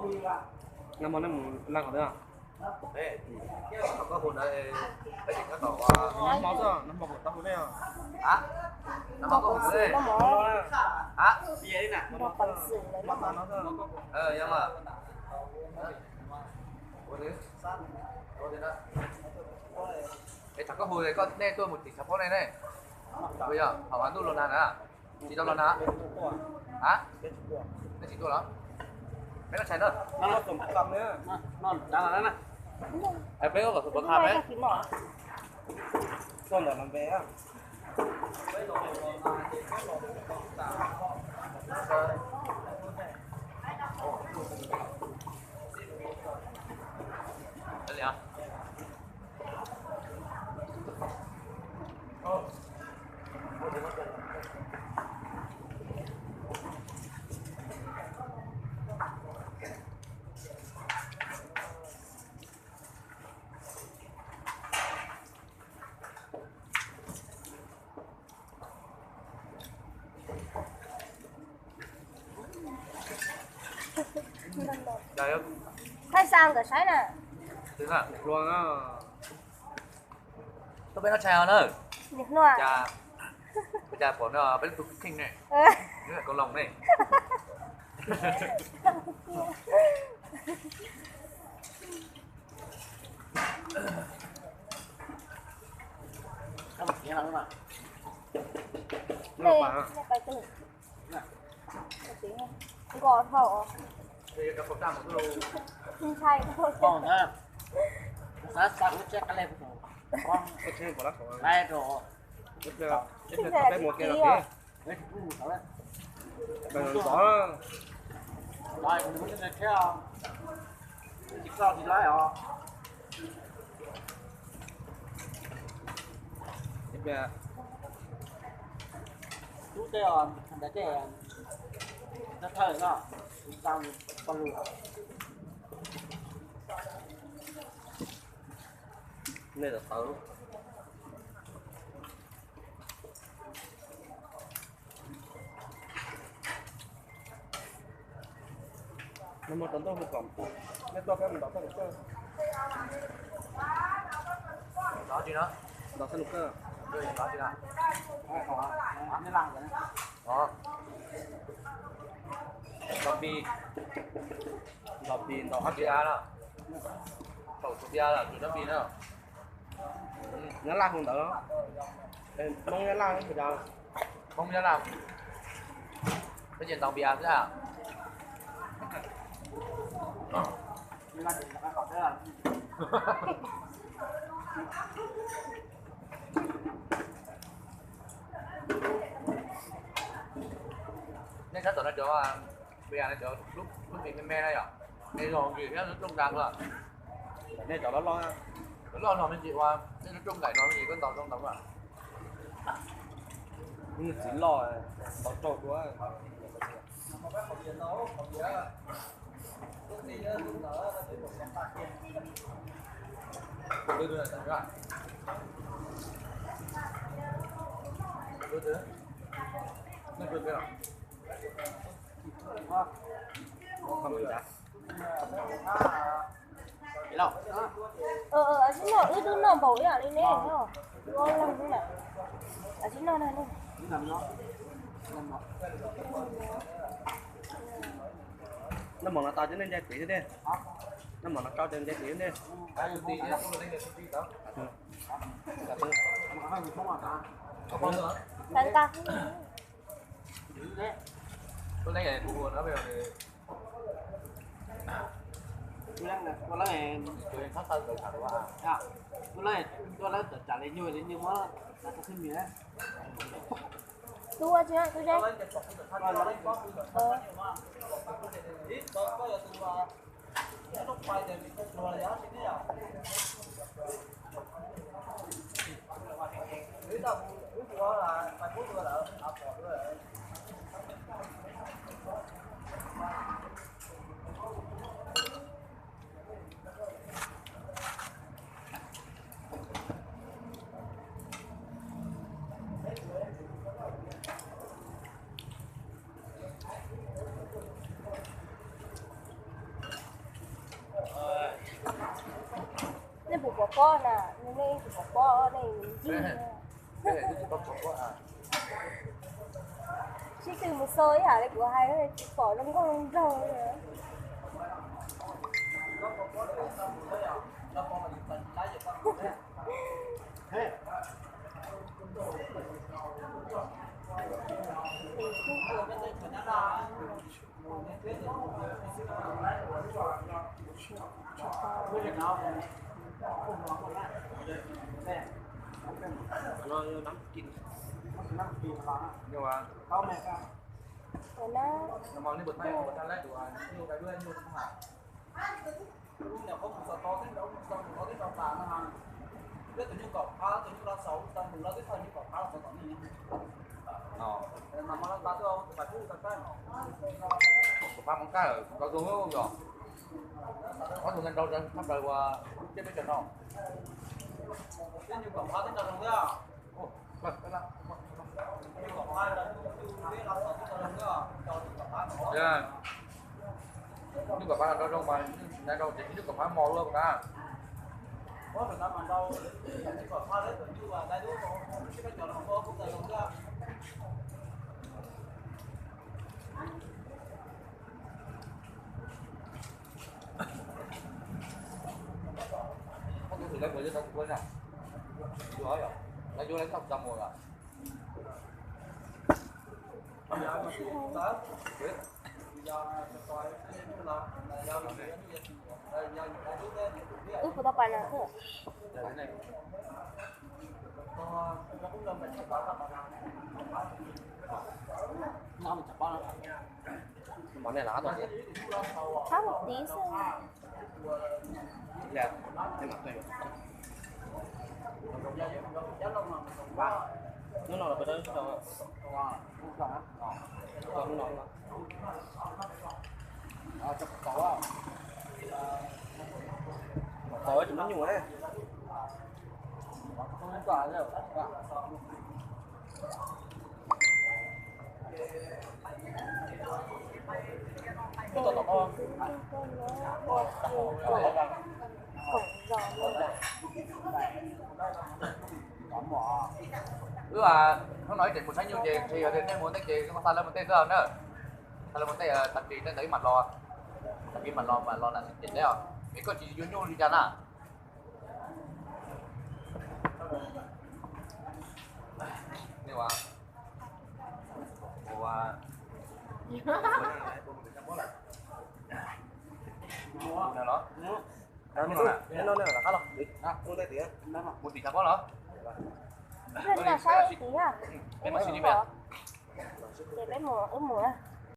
Nag hmo nej mus laj qhov twg? Nag hmo xwb, nag hmo kuv tau hu nej. Nag hmo kuv hu nej. Es thaum koj hu koj nej tuaj mus tim xav paub nej ne. Yog thaum ntuj los nag na. Tsis tau los nag. A, nej tsis tuaj los? Peb no tshais na. Peb kom tus pov qha peb. Thaij xa nkawd saib na. Tuaj peb no tshais os na. Cas pom no peb lub tus kheej ne. Koo loos ne. Nkos dhau. Ntshai. Lub tej, ntawd tej thawj no, tau poj lug. Nej tau tau. Nag hmo rau ntuj hu kom nej tuaj peb mus ntaus xab nus kawj. Ntaus xab nus kawj. Ntaus pis, ntaus pis ntaus hab pis av na. Thaum tus pis av lawm tus dab pis na. Nyab Laj hu ntawd. Hmoob Nyab Laj, Hmoob Nyab Laj. Peb ces ntaus pis av xwb a. Nej sab tom no cov pis av no cov lub pis me me na yom, nej zoo nkis thiab lub rooj nkas. Nej cov loj loj, cov loj no me ntsis ua, nej lub rooj nkaim no me ntsis koj ntaus zoo ntaus. Txiv loj ntaus raug dua. Ab tsi no wb twb noj npaum ib yam li ne, ob leeg xwb na. Ab tsi no na. Noj mov no tau ces nej nce tid xwb ne. Noj mov no tau ces nce tid xwb ne. Tub ua tsi tub Zeb? pob na, nej tsis pom pob nej ncig. Sib tw mus xo ib yam li kuv hais, tsis pom zoo nkauj zoo nraug li. Kuv pab mov kaj rau zoo yog ob tug neeg nrau thaj plaws ua lub teb peb caug no. Nyuj kom pab nrau zoo mas, nrau ces nyuj kom pab mos luaj na. Koj tus lawv mus yog tau kuv na. Yuav yom, lawv yuav lawv tau tau mus yom. Wb puas tau pais no thiab? Mov nej los qab tau tias. Qab mus tiv xwb. Hnub no los peb rau hnub no. Tau tsis muaj nyuj. Wb hnub no ib tseem mus saib nyuj ces ntshe yog tias nej mus ntej ces xa lawv mus ntej xwb na. Xa lawv mus ntej, tag kis tej ntawd wb mam los. Tag kis mam los, mam los na, ces teb os, es koj tsis yuav nyuj li cas na? Mus tim tshav pob los? Peb mus, wb mus.